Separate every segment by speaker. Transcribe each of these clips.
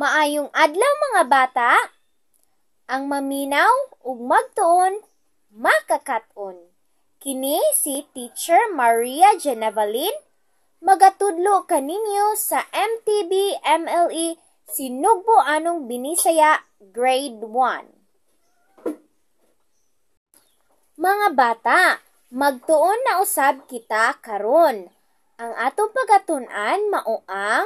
Speaker 1: Maayong adlaw, mga bata. Ang maminaw ug magtuon makakat-on. Kini si Teacher Maria Genevaline magatudlo kaninyo sa MTB MLE Sinugbuanong Binisaya Grade 1. Mga bata, magtuon na usab kita karon. Ang atong pagatun-an mao ang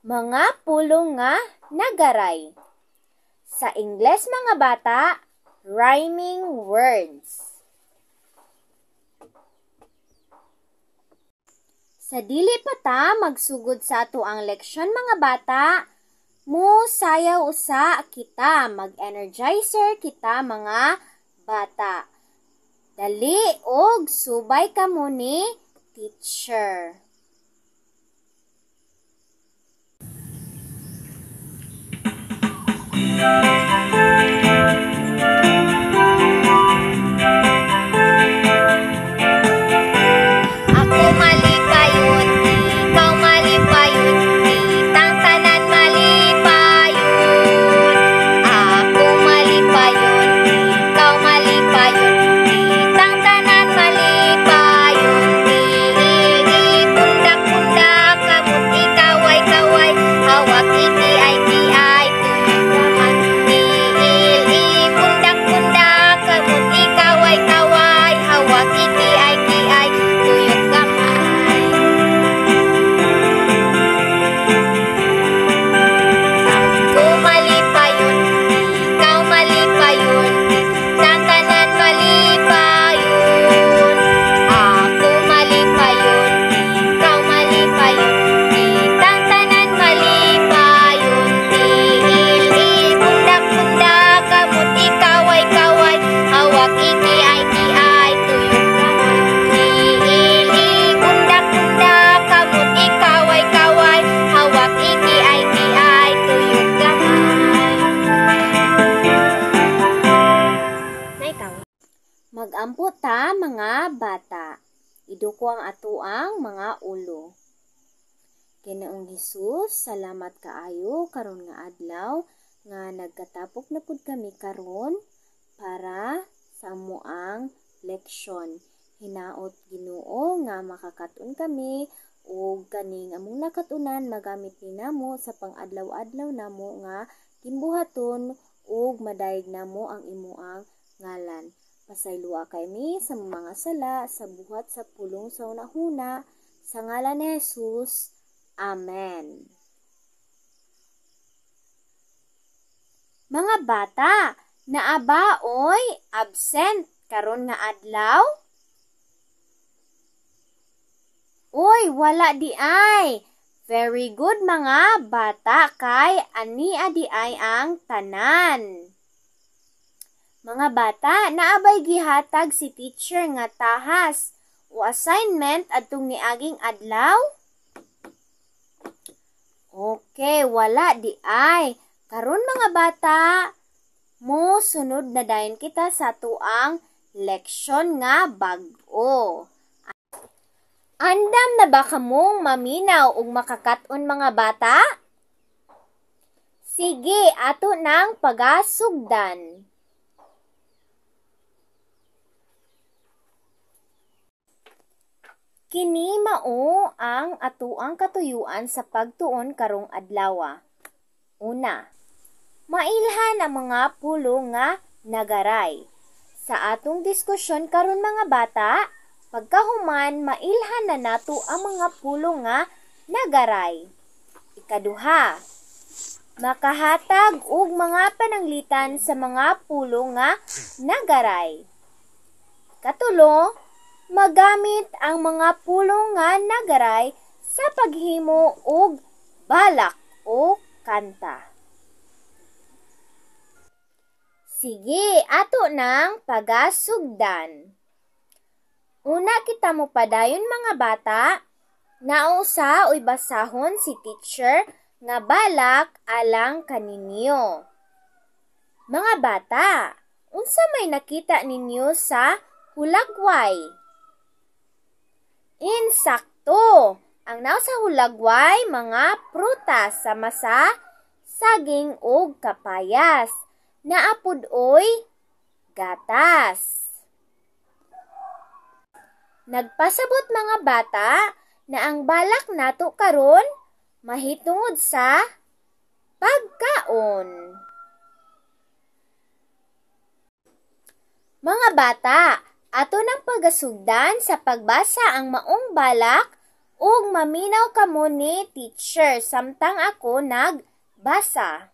Speaker 1: mga pulong nga nagaray. Sa Ingles, mga bata, rhyming words. Sa dili pa ta magsugod sa ato ang leksyon, mga bata, mo sayaw usa kita, mag-energizer kita, mga bata. Dali og subay kamo ni teacher.
Speaker 2: Ako malipayon, ikaw malipayon, kitang tanan malipayon. Ako malipayon, ikaw malipayon, kitang tanan malipayon. Tiil, pundak-pundak, kamot ikaway-kaway, hawak iki-ay-ki-ay, tuyok naman. Tiil, pundak-pundak, kamot ikaway-kaway, hawak iki-ay-ki-ay, tuyok kamay. Ako malipayon, ikaw malipayon, kitang tanan malipayon. Ako malipayon, ikaw malipayon, kitang tanan malipayon. Tiil, pundak-pundak, kamot ikaway-kaway, hawak iki-ay-ki-ay, tuyok kamay. Tiil, pundak-pundak, kamot ikaway-kaway, hawak iki-ay-ki-ay, tuyok kamay.
Speaker 1: Magampo ta, mga bata. Iduko ang atoang mga ulo. Ginoong Hesus, salamat kaayo karon nga adlaw nga nagkatapok na pud kami karon para sa amoang leksyon. Hinaot, Ginoo, nga makakaton kami ug kaning among nakatunan magamit ni namo sa pang-adlaw-adlaw namo nga gimbuhaton ug madayeg namo ang imuang ngalan. Pasayloa kami sa mga sala sa buhat sa pulong sa hunahuna, sa ngalan ni Jesus. Amen. Mga bata, naa ba oy absent karon nga adlaw? Uy, wala di ay. Very good, mga bata, kay ania di ay ang tanan. Mga bata, naabay gihatag si teacher nga tahas o assignment adtong niaging adlaw? Okay, wala di ay. Karon, mga bata, mo sunod na dayon kita sa tuang leksyon nga bag-o. Andam na ba kamong maminaw ug makakat-on, mga bata? Sige, ato nang pagasugdan. Kini mao ang atoang katuyuan sa pagtuon karong adlawa. Una, mailhan ang mga pulong nga nagaray. Sa atong diskusyon karon, mga bata, pagkahuman mailhan na nato ang mga pulong nga nagaray. Ikaduha, makahatag og mga pananglitan sa mga pulong nga nagaray. Katulo, magamit ang mga pulong nga nagaray sa paghimo og balak o kanta. Sige, ato nang pagasugdan. Una kita mo padayon, mga bata, nausa oy basahon si teacher nga balak alang kaninyo. Mga bata, unsa may nakita ninyo sa hulagway? Insakto! Ang nao sa hulagway, mga prutas sama sa saging ug kapayas. Naa pud oy gatas. Nagpasabot mga bata na ang balak nato karon mahitungod sa pagkaon. Mga bata, ato nang pagasugdan sa pagbasa ang maong balak ug maminaw kamo ni teacher samtang ako nagbasa.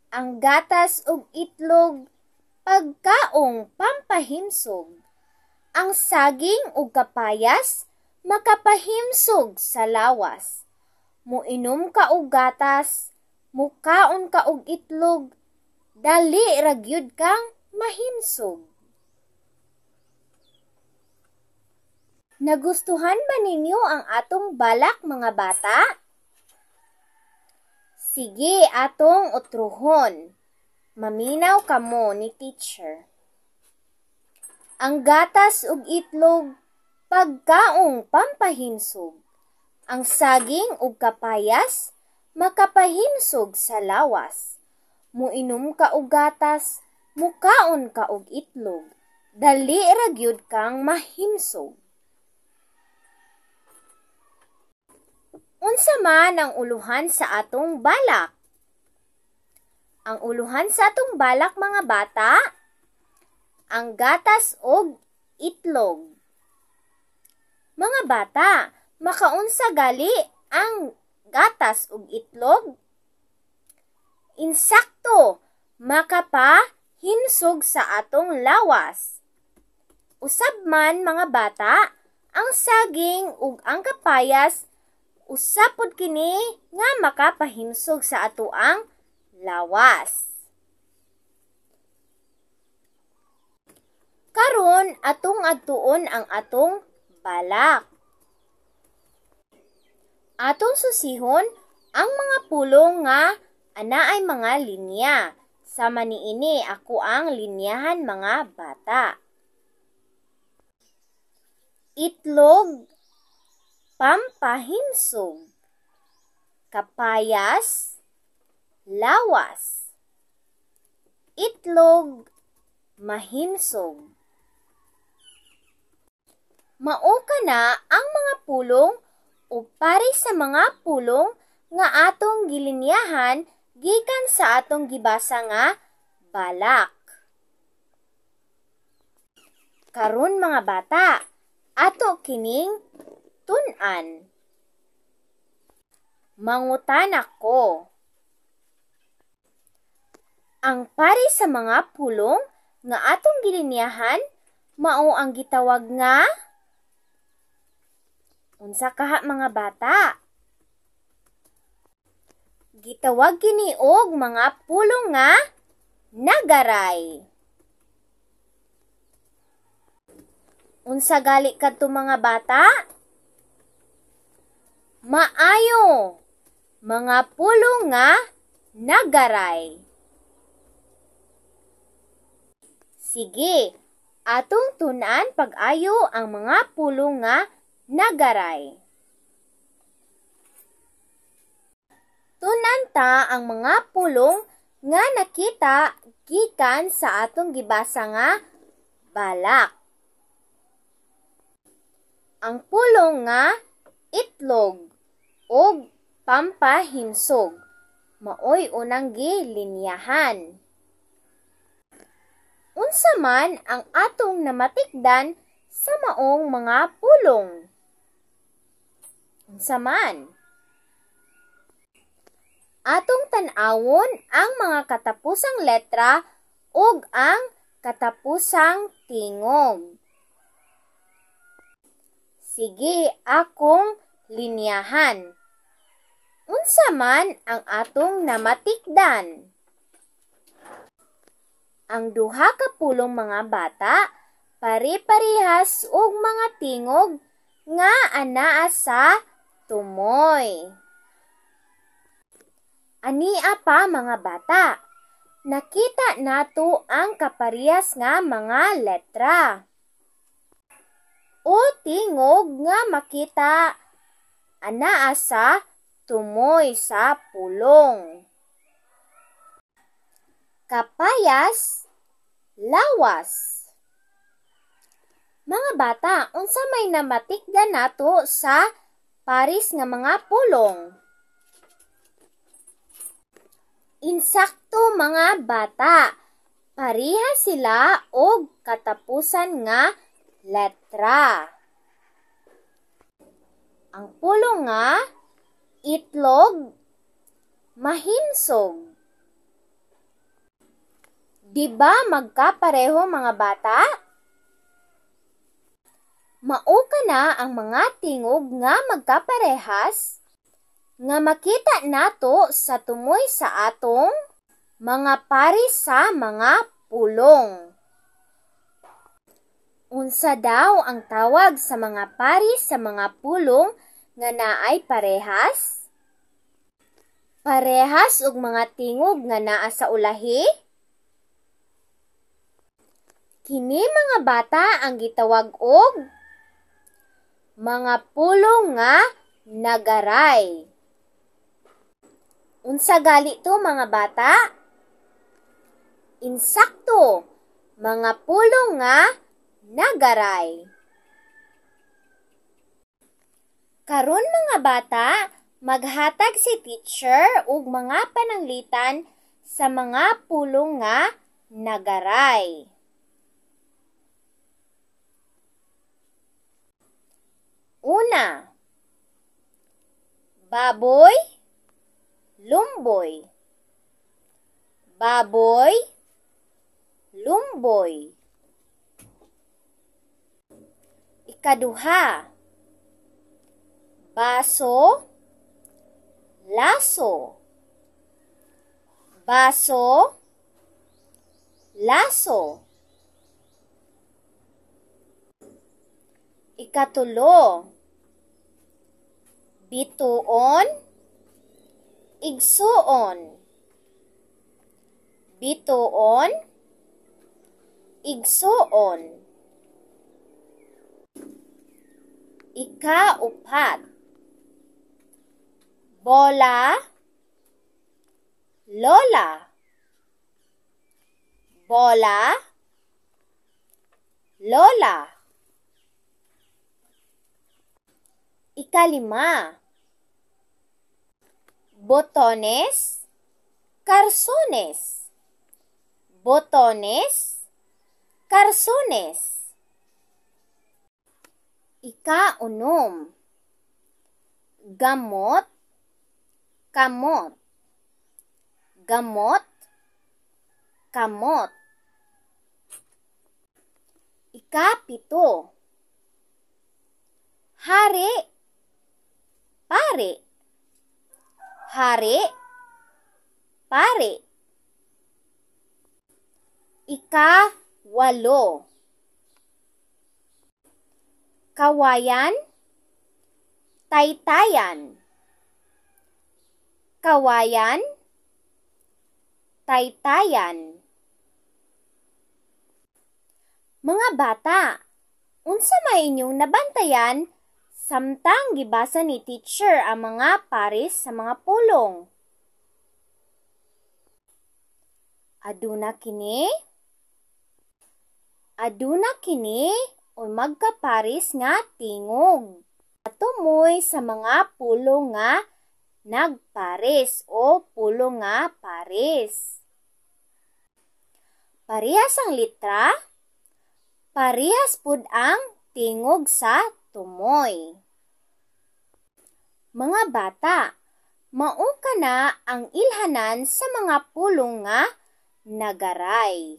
Speaker 1: Ang gatas ug itlog, pagkaong pampahimsog. Ang saging ug kapayas, makapahimsog sa lawas. Muinom ka og gatas, mukaon ka og itlog, dali ra gyud kang mahimsog. Nagustuhan ba ninyo ang atong balak mga bata? Sige, atong utruhon. Maminaw kamo ni teacher. Ang gatas ug itlog, pagkaong pampahimsog. Ang saging ug kapayas, makapahimsog sa lawas. Muinom ka og gatas, mukaon ka og itlog, dali ra gyud kang mahimsog. Unsa man ang uluhan sa atong balak? Ang uluhan sa atong balak mga bata, ang gatas og itlog. Mga bata, makaunsa gali ang gatas ug itlog? Insakto, makapahimsog sa atong lawas. Usab man mga bata, ang saging ug ang kapayas usa pod kini nga makapahimsog sa atoang lawas. Karon atong adtuon ang atong balak. Atong susihon ang mga pulong nga anaay mga linya. Sama niini ako ang linyahan mga bata. Itlog, pampahimsog. Kapayas, lawas. Itlog, mahimsog. Mao kana ang mga pulong o pari sa mga pulong nga atong gilinyahan gikan sa atong gibasa nga balak. Karon mga bata, ato kining tun-an. Mangutana ko. Ang pari sa mga pulong nga atong gilinyahan mao ang gitawag nga unsa kaha mga bata? Gitawag kini og mga pulong nga nagaray. Unsa gali kadto mga bata? Maayo, mga pulong nga nagaray. Sige, atong tun-an pag-ayo ang mga pulong nga nagaray. Tun-an ta ang mga pulong nga nakita gikan sa atong gibasa nga balak. Ang pulong nga itlog ug pampahimsog maoy unang gilinyahan. Unsa man ang atong namatikdan sa maong mga pulong? Unsa man? Atong tan-awon ang mga katapusang letra ug ang katapusang tingog. Sige, akong linyahan. Unsa man ang atong namatikdan? Ang duha ka pulong mga bata pare-parehas og mga tingog nga anaa sa tumoy. Ania pa mga bata, nakita nato ang kaparehas nga mga letra o tingog nga makita anaa sa tumoy sa pulong. Kapayas, lawas. Mga bata, unsa may namatikdan nato sa paris nga mga pulong? Insakto, mga bata, pareha sila og katapusan nga letra. Ang pulong nga itlog, mahimsog. Di ba magkapareho, mga bata? Mao kana ang mga tingog nga magkaparehas nga makita nato sa tumoy sa atong mga pares sa mga pulong. Unsa daw ang tawag sa mga pares sa mga pulong nga naay parehas? Parehas og mga tingog nga naa sa ulahi? Kini, mga bata, ang gitawag og mga pulong nga nagaray. Unsa gali to, mga bata? Insakto, mga pulong nga nagaray. Karon, mga bata, maghatag si teacher og mga pananglitan sa mga pulong nga nagaray. Una, baboy, lumboy. Baboy, lumboy. Ikaduha, baso, laso. Baso, laso. Ikatulo, bituon, igsuon. Bituon, igsuon. Ikaupat, bola, lola. Bola, lola. Ikalima, botones, karsones. Botones, karsones. Ikaunom, gamot, kamot. Gamot, kamot. Ikapito, hari, pari. Hari, pari. Ikawalo, kawayan, taytayan. Kawayan, taytayan. Mga bata, unsa may inyong nabantayan samtang gibasa ni teacher ang mga pares sa mga pulong? Aduna kini? Aduna kini o magkapares nga tingog. Tumoy sa mga pulong nga nagpares o pulong nga pares. Parehas ang litra, parehas pud ang tingog sa tumoy. Mga bata, mao kana ang ilhanan sa mga pulong nga nagaray.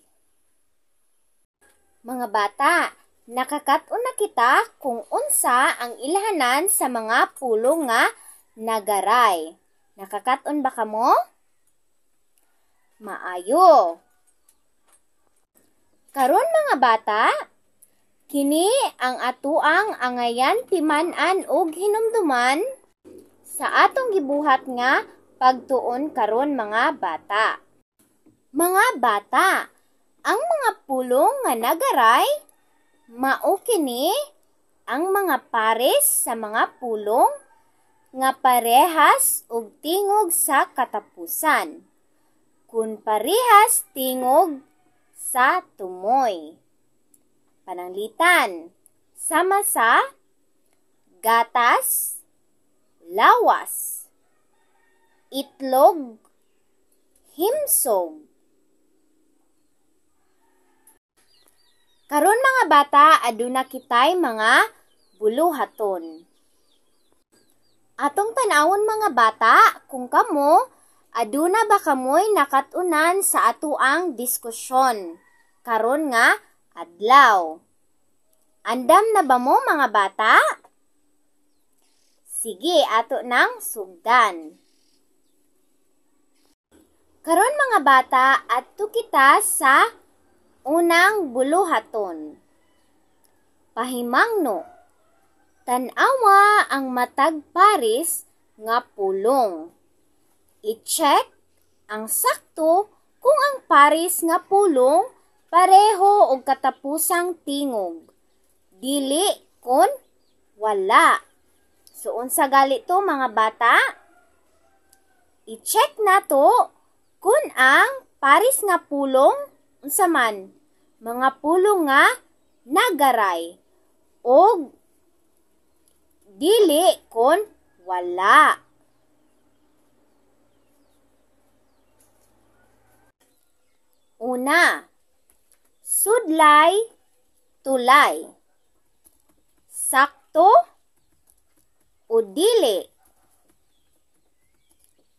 Speaker 1: Mga bata, nakakat-on na kita kung unsa ang ilhanan sa mga pulong nga nagaray. Nakakat-on ba kamo? Maayo. Karon, mga bata, kini ang atuang angayan timan-an og hinumduman sa atong gibuhat nga pagtuon karon, mga bata. Mga bata, ang mga pulong nga nagaray, mao kini ang mga pares sa mga pulong nga parehas og tingog sa katapusan. Kun parehas tingog sa tumoy. Pananglitan, sama sa gatas, lawas, itlog, himsog. Karon mga bata, aduna kitay mga buluhaton. Atong tan-awon mga bata, kung kamo, aduna ba kamoy nakat-unan sa atoang diskusyon karon nga adlaw? Andam na ba mo mga bata? Sige, ato nang sugdan. Karon mga bata, adto kita sa unang buluhaton. Pahimangno, tan-awa ang matag pares nga pulong. I-check ang sakto kung ang pares nga pulong pareho og katapusang tingog. Dili kon wala. So unsa gali to mga bata? I-check nato kung ang pares nga pulong unsa man mga pulong nga nagaray og dili kon wala. Una, sudlay, tulay. Sakto o dili?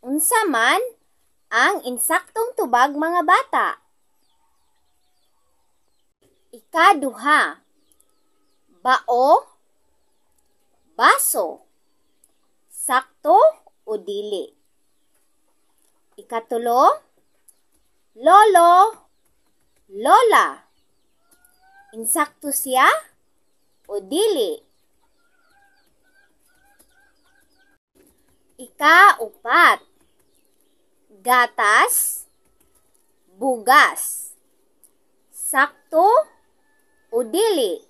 Speaker 1: Unsa man ang insaktong tubag mga bata? Ikaduha, bao, baso. Sakto o dili? Ikatulo, lolo, lola. Insakto siya o dili? Ikaupat, gatas, bugas. Sakto o dili?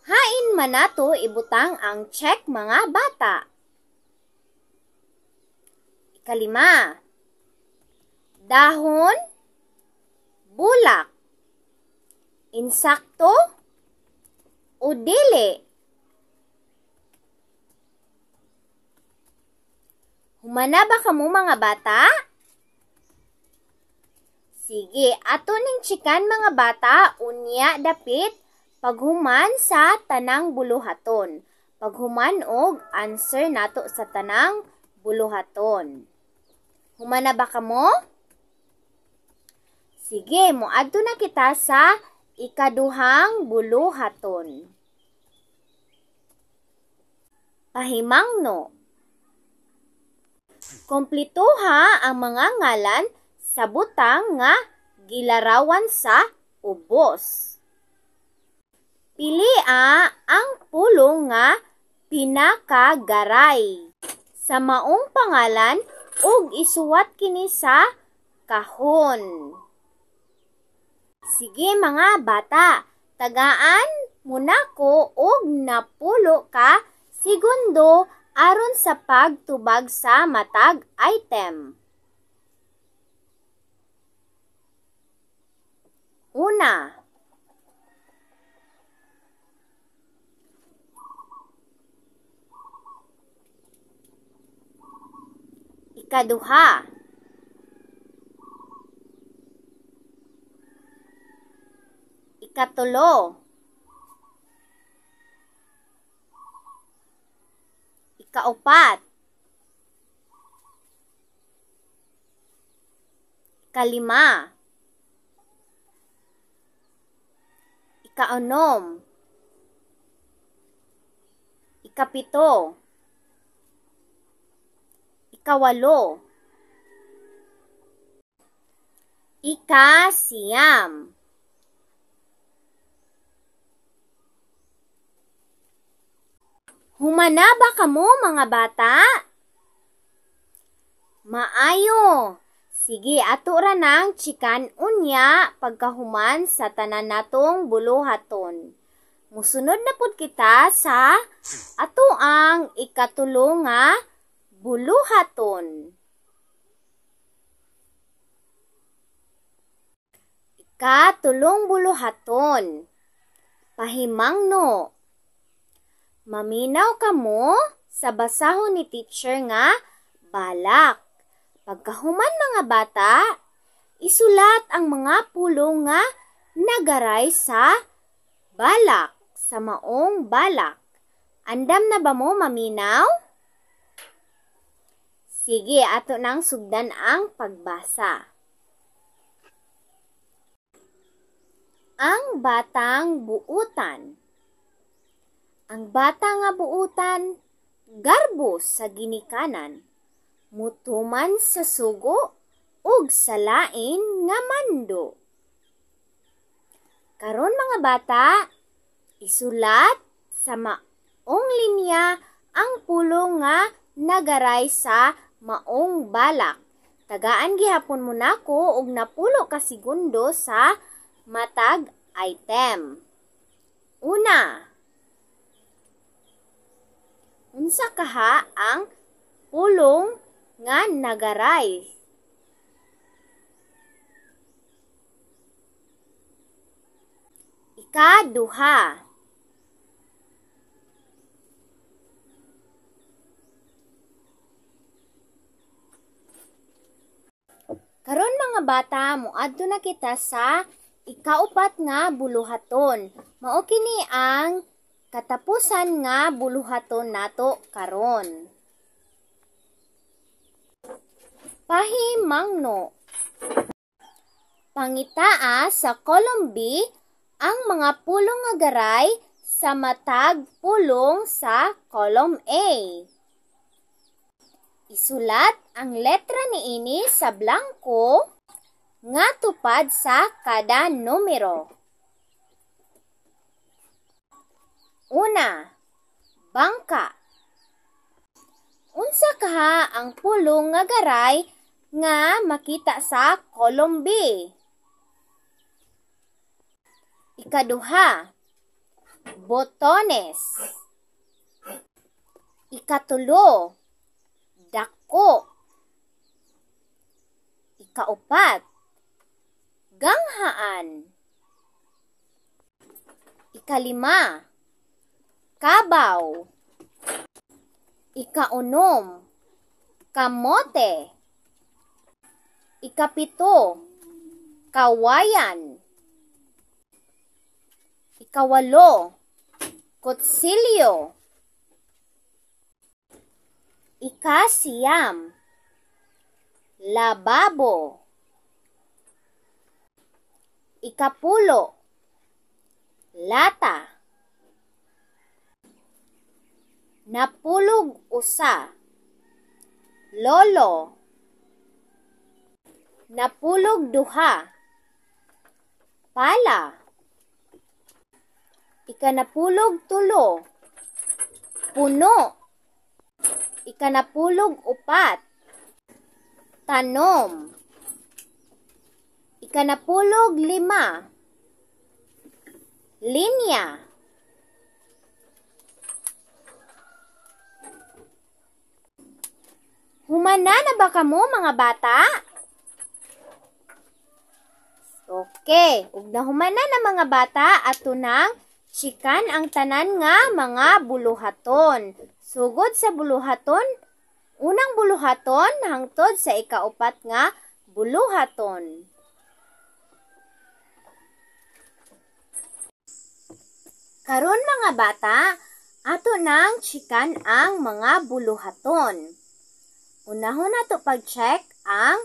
Speaker 1: Hain man nato ibutang ang check mga bata. Ikalima, dahon, bulak. Insakto o dili? Humana ba kamo mga bata? Sige, ato ning chikan mga bata, unya dapit paghuman sa tanang buluhaton. Paghuman og answer nato sa tanang buluhaton. Humana ba kamo? Sige, moadto na kita sa ikaduhang buluhaton. Pahimangno, komplituha ang mga ngalan sa butang nga gilarawan sa ubos. Pilia ang pulong nga pinakagaray sa maong pangalan ug isuwat kini sa kahon. Sige mga bata, tagaan muna ko og napulo ka segundo aron sa pagtubag sa matag item. Una, ikaduha, ikatulo, ikaupat, ikalima, ikaunom, ikapito, ikawalo, ikasiyam. Humana ba kamo mga bata? Maayo. Sige, ato ra nang chikan unya pagkahuman sa tanan natong buluhaton. Musunod na pud kita sa ato ang ikatulo nga buluhaton. Ikatulong buluhaton, pahimangno. Maminaw kamo sa basahon ni teacher nga balak. Pagkahuman mga bata, isulat ang mga pulong nga nagaray sa balak, sa maong balak. Andam na ba mo maminaw? Sige, ato nang sugdan ang pagbasa. Ang batang buutan. Ang bata nga buutan, garbo sa ginikanan, mutuman sa sugo ug sa lain nga mando. Karon mga bata, isulat sa maong linya ang pulong nga nagaray sa maong balak. Tagaan gihapon mo nako og napulo ka segundo sa matag item. Una, unsa kaha ang pulong nga nagaray? Ikaduha, karon mga bata, moadto na kita sa ikaupat nga buluhaton. Mao kini ang katapusan nga buluhaton nato karon. Pahimangno. Pangitaa sa column B ang mga pulong nga garay sa matag pulong sa column A. Isulat ang letra niini sa blangko nga tupad sa kada numero. Una, bangka. Unsa kaha ang pulong nga garay nga makita sa column B? Ikaduha, botones. Ikatulo, dako. Ikaupat, ganghaan. Ikalima, kabaw. Ikaunom, kamote. Ikapito, kawayan. Ikawalo, kutsilyo. Ikasiyam, lababo. Ikapulo, lata. Napulog usa, lolo. Napulog duha, pala. Ikanapulog tulo, puno. Ikanapulog upat, tanom. Ikanapulog lima, linya. Humana na ba kamo mga bata? Okay, ug nahumana na mga bata, ato nang chikan ang tanan nga mga buluhaton. Sugod sa buluhaton, unang buluhaton hangtod sa ikaupat nga buluhaton. Karon mga bata, ato nang chikan ang mga buluhaton. Unahon nato pag-check ang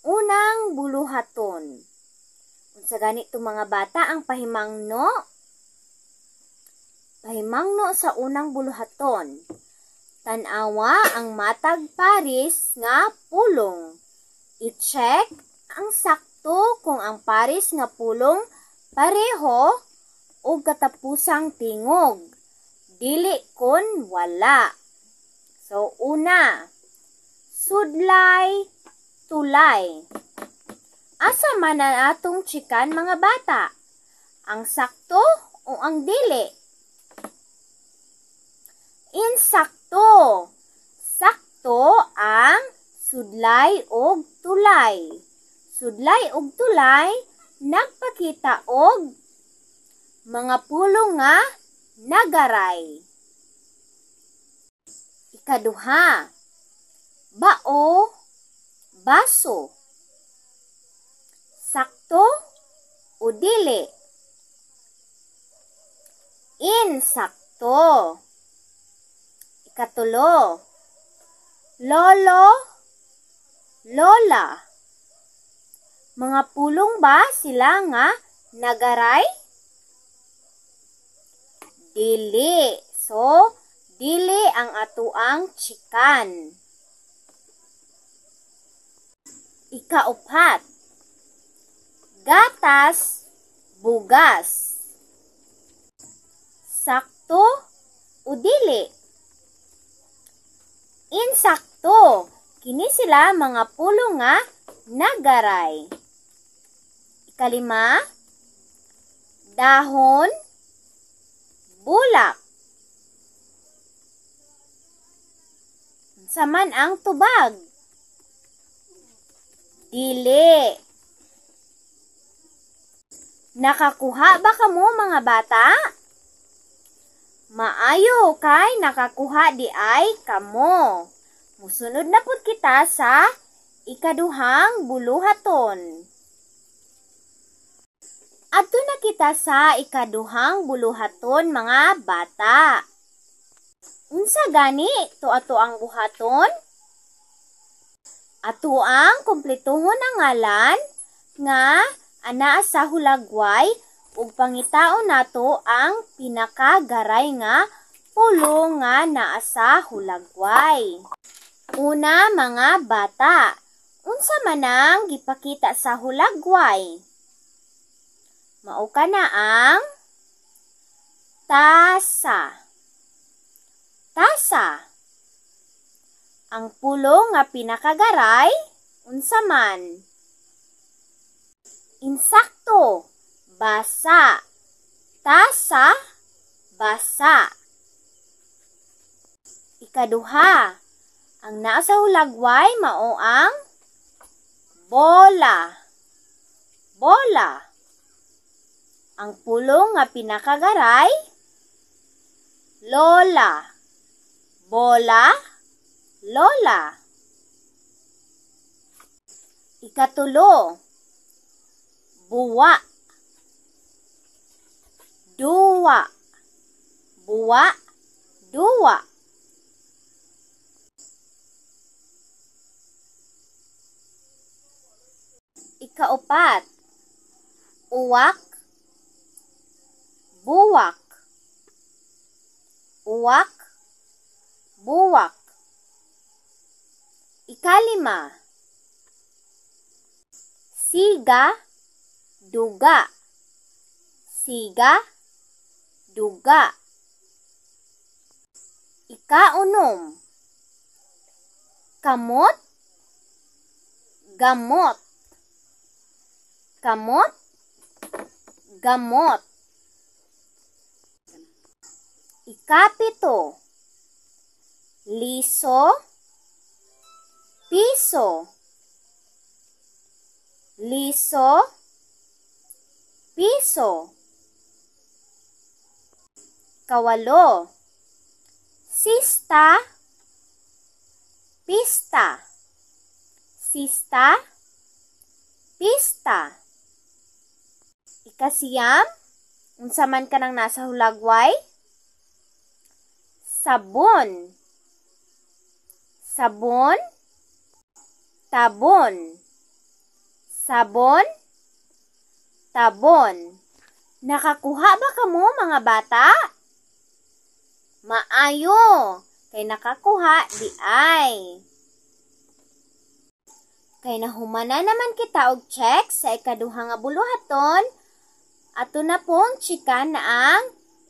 Speaker 1: unang buluhaton. Unsa gani to mga bata ang pahimangno? Pahimangno sa unang buluhaton. Tan-awa ang matag paris nga pulong. I-check ang sakto kung ang paris nga pulong pareho o katapusang tingog. Dili kon wala. So una, sudlay, tulay. Asa man ang atong chikan mga bata? Ang sakto o ang dili? Insakto. Sakto Sakto ang sudlay og tulay. Sudlay og tulay nagpakita og mga pulong nga nagaray. Ikaduha, bao, baso. Sakto o dili? Insakto. Ikatulo, lolo, lola. Mga pulong ba sila nga nagaray? Dili. So, dili ang atuang chikan. Ikaupat, gatas, bugas. Sakto o dili? Insakto. Kini sila mga pulong nga nagaray. Ikalima, dahon, bulak. Unsa man ang tubag? Dili. Nakakuha ba kamo mga bata? Maayo kay nakakuha di ay kamo. Musunod na pud kita sa ikaduhang buluhaton. Adto na kita sa ikaduhang buluhaton mga bata. Unsa gani to ato ang buhaton? Ato ang kumpletuhon ang ngalan nga anaa sa hulagway ug pangitaon nato ang pinakagaray nga pulong nga naa sa hulagway. Una mga bata, unsa man ang gipakita sa hulagway? Mao kana ang tasa. Tasa. Ang pulong nga pinakagaray, unsa man? Insakto, basa. Tasa, basa. Ikaduha, ang naa sa hulagway mao ang bola. Bola. Ang pulong nga pinakagaray, lola. Bola, lola. Ikatulo, buwa. Duwa. Buwa, duwa. Ikaupat, uwak, buwak. Uwak, buwak. Ikalima, siga, duga. Siga, duga. Ikaunom, kamot, gamot. Kamot, gamot. Ikapito, liso, piso. Liso, piso. Kawalo, sista, pista. Sista, pista. Ikasiyam, unsa man kanang nasa hulagway? Sabon. Sabon, tabon. Sabon, tabon. Nakakuha ba kamo mga bata? Maayo, kay nakakuha di ay. Kay nahumana naman kita og check sa ikaduha nga buluhaton, ato na pong chikan na ang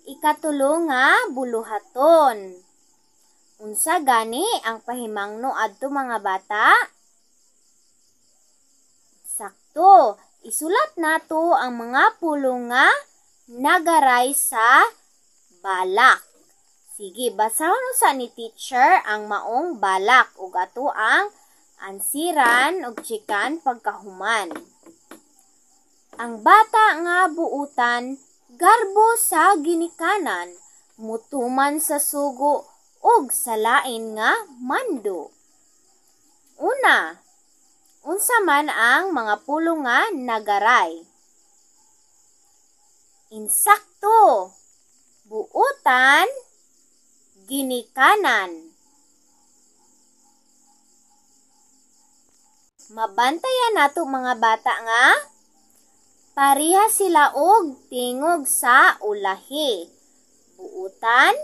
Speaker 1: ikatulo nga buluhaton. Unsa gani ang pahimangno adto mga bata? Sakto, isulat nato ang mga pulong nga nagaray sa balak. Sige, basahon usa ni teacher ang maong balak ug ato ang ansiran ug chikan pagkahuman. Ang bata nga buutan, garbo sa ginikanan, mutuman sa sugo ug sa lain nga mando. Una, unsa man ang mga pulong nga nagaray? Insakto, buutan, ginikanan. Mabantayan nato mga bata nga pareha sila og tingog sa ulahi. Buutan,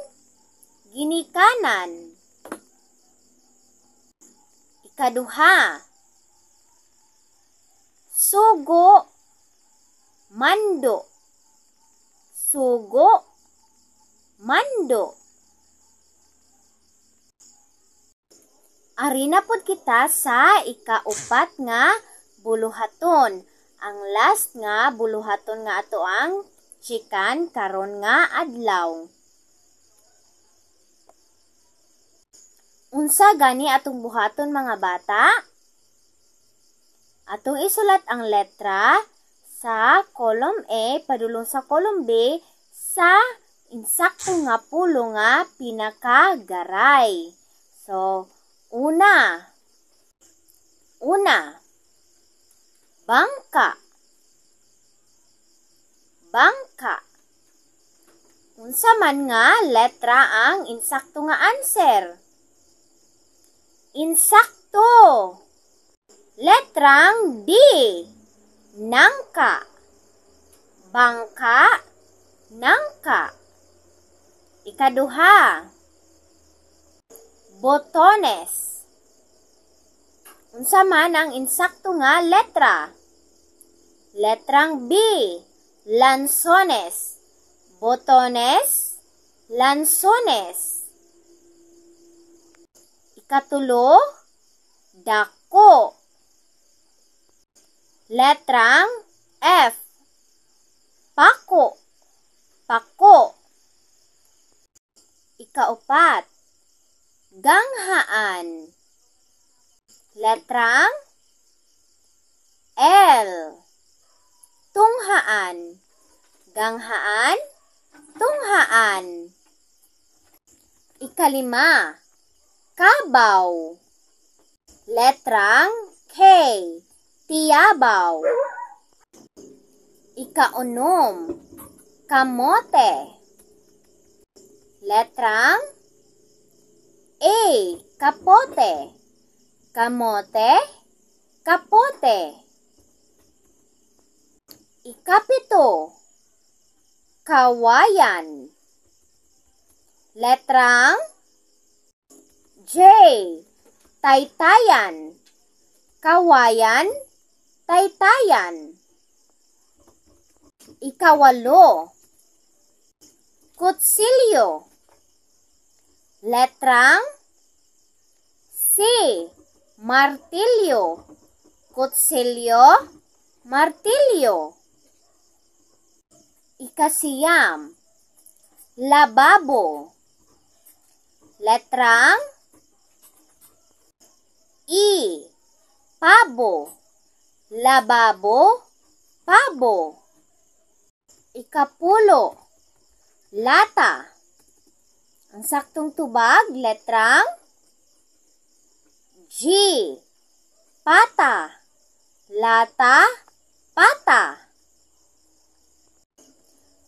Speaker 1: ginikanan. Ikaduha, sugo, mando. Sugo, mando. Ari na pod kita sa ikaupat nga buluhaton. Ang last nga buluhaton nga ato ang chikan karon nga adlaw. Unsa gani atong buhaton, mga bata? Atong isulat ang letra sa column A padulong sa column B sa insakto nga pulong nga pinakagaray. So, una. Una, bangka. Bangka. Unsa man nga letra ang insakto nga answer? Insakto. Letrang D. Nangka. Bangka, nangka. Ikaduha, botones. Unsa man ang insakto nga letra? Letrang B. Lansones. Botones, lansones. Ikatulo, dako. Letrang F. Pako. Pako. Ikaupat, ganghaan. Letrang L. Tunghaan. Ganghaan, tunghaan. Ikalima, kabaw. Letrang K. Tiyabaw. Ikaunom, kamote. Letrang A. Kapote. Kamote, kapote. Ikapito, kawayan. Letrang J. Taytayan. Kawayan, taytayan. Ikawalo, kutsilyo. Letrang C. Martilyo. Kutsilyo, martilyo. Ikasiyam, lababo. Letrang E. Pabo. Lababo, pabo. Ikapulo, lata. Ang saktong tubag, letrang G. Pata. Lata, pata.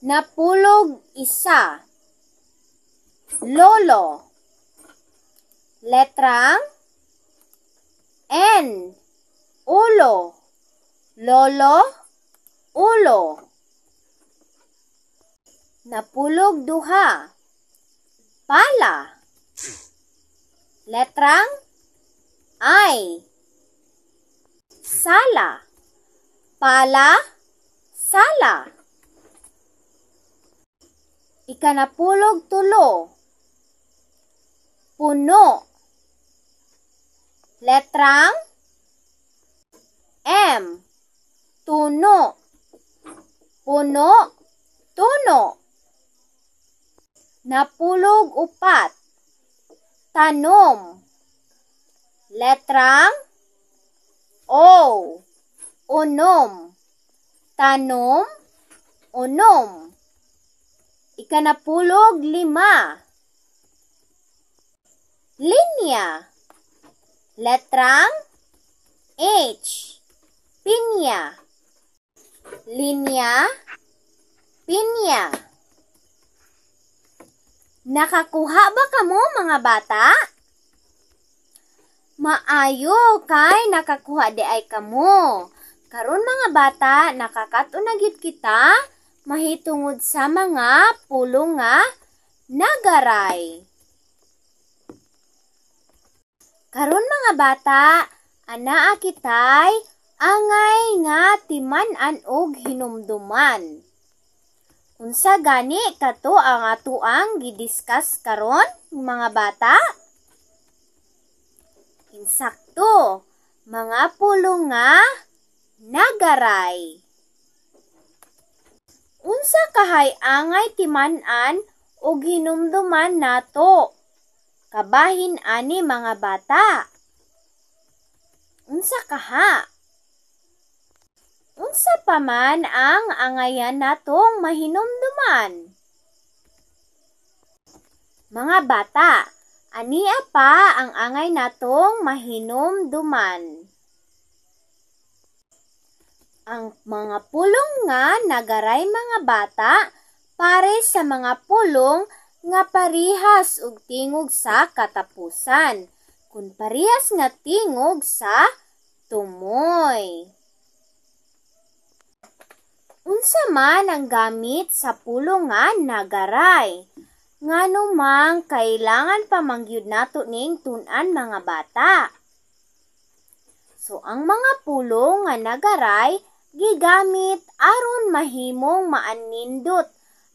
Speaker 1: Napulog isa, lolo. Letrang N. Ulo. Lolo, ulo. Napulog duha, pala. Letrang I. Sala. Pala, sala. Ikanapulog tulo, puno. Letrang M. Tuno. Puno, tuno. Napulog upat. Tanom. Letrang O. Unom. Tanom, unom. Ikanapulog lima. Linya. Letrang H. Pinya. Linya, pinya. Nakakuha ba kamo, mga bata? Maayo kay nakakuha di ay kamo. Karon, mga bata, nakakat-on na gyud kita mahitungod sa mga pulong nga nagaray. Karon, mga bata, anaa kitay angay nga timan-an og hinumduman. Unsa gani kato ang atoang gidiscuss karon, mga bata? Insakto, mga pulong nga nagaray. Unsa kahay angay timan-an og hinumduman nato kabahin ani, mga bata? Unsa kaha? Unsa pa man ang angayan natong mahinumduman? Mga bata, ania pa ang angay natong mahinumduman? Ang mga pulong nga nagaray, mga bata, pare sa mga pulong nga parihas og tingog sa katapusan. Kung parihas nga tingog sa tumoy. Unsa man ang gamit sa pulong nga nagaray? Ngano mang kailangan pa man gyud nato ning tun-an, mga bata? So ang mga pulong nga nagaray gigamit aron mahimong maanindot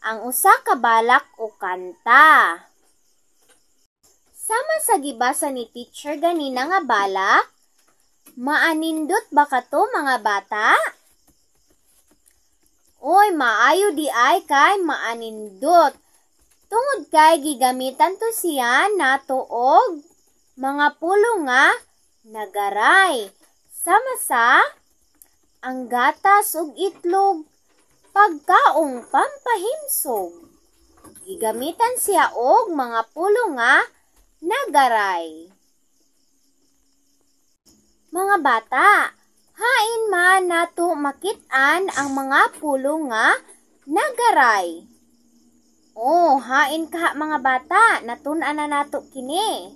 Speaker 1: ang usa ka balak o kanta. Sama sa gibasa ni teacher ganina nga balak, maanindot ba kato, mga bata? Oy, maayo di ay kay maanindot. Tungod kay gigamitan to siya nato og mga pulong nga nagaray. Sama sa ang gatas ug itlog, pagkaong pampahimsog. Gigamitan siya og mga pulong nga nagaray. Mga bata, hain man nato makit-an ang mga pulong nga nagaray? Oh, hain kaha, mga bata, natun-an na nato kini.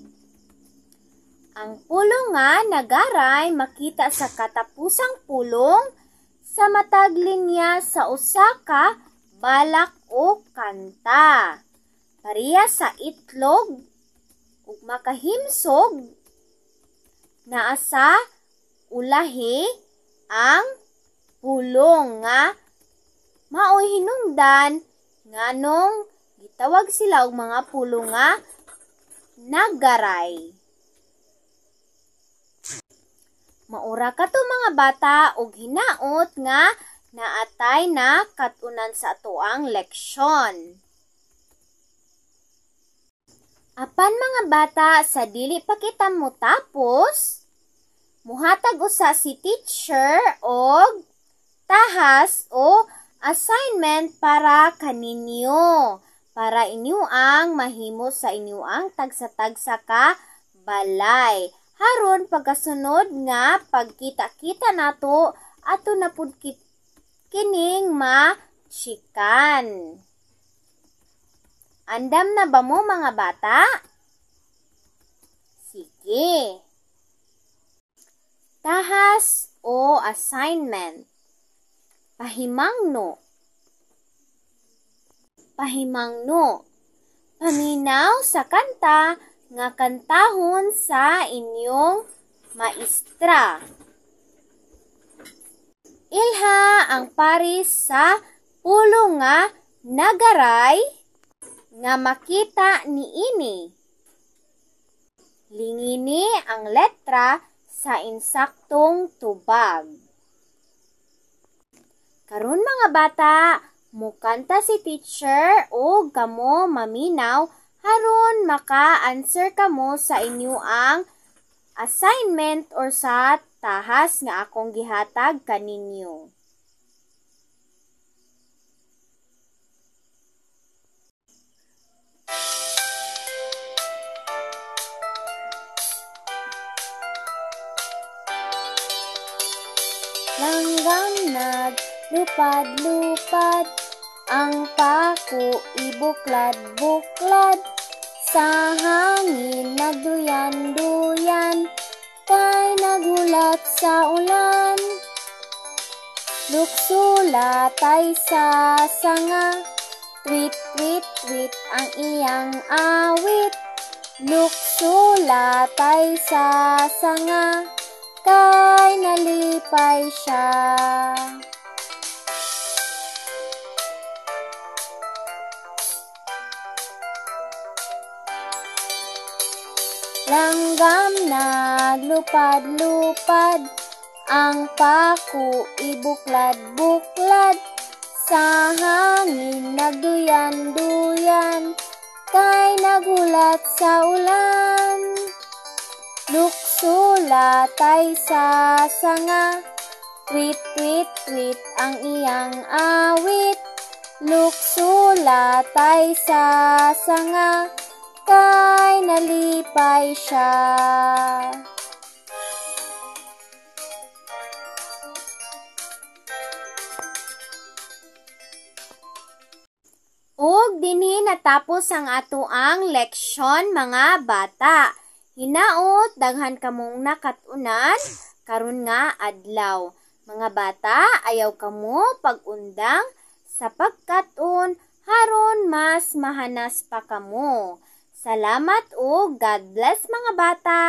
Speaker 1: Ang pulong nga nagaray makita sa katapusang pulong sa matag linya sa usa ka balak o kanta. Pareha sa itlog ug makahimsog, naa sa ulahi ang pulong nga maoy hinungdan nganong gitawag sila og mga pulong nga nagaray. Maura kato, mga bata, og hinaot nga naatay na katunan sa atoang leksyon. Apan, mga bata, sa dili pa kita motapos, muhatag usa si teacher og tahas o assignment para kaninyo, para inyo ang mahimo sa inyo ang tagsa-tagsa ka balay. Haron pagkasunod nga pagkita-kita nato, ato na pud kining ma-checkan. Andam na ba mo, mga bata? Sige. Tahas o assignment. Pahimangno. Pahimangno. Paminaw sa kanta nga kantahon sa inyong maestra. Ilha ang paris sa pulong nga nagaray nga makita niini. Lingini ang letra sa insaktong tubag. Karon, mga bata, Mukanta si teacher o kamo maminaw haron maka-answer kamo sa inyo ang assignment or sa tahas nga akong gihatag kaninyo. Langgam naglupad-lupad, ang pako ibuklad-buklad, sa hangin nagduyan-duyan, kay nagulat sa ulan. Luksulatay sa sanga, tweet, tweet, tweet ang iyang awit. Luksulatay sa sanga, kay nalipay siya. Langgam naglupad-lupad, ang pako ibuklad-buklad, sa hangin nagduyan-duyan, kay nagulat sa ulan. Luksulatay sa sanga, tweet, tweet, tweet ang iyang awit. Luksulatay sa sanga, kay nalipay siya. Ug dinhi natapos ang atoang leksyon mga bata. Hinaot daghan kamong nakat-unan karon nga adlaw. Mga bata, ayaw kamo pag-undang sa pagkat-on haron mas mahanas pa kamo. Salamat ug God bless mga bata.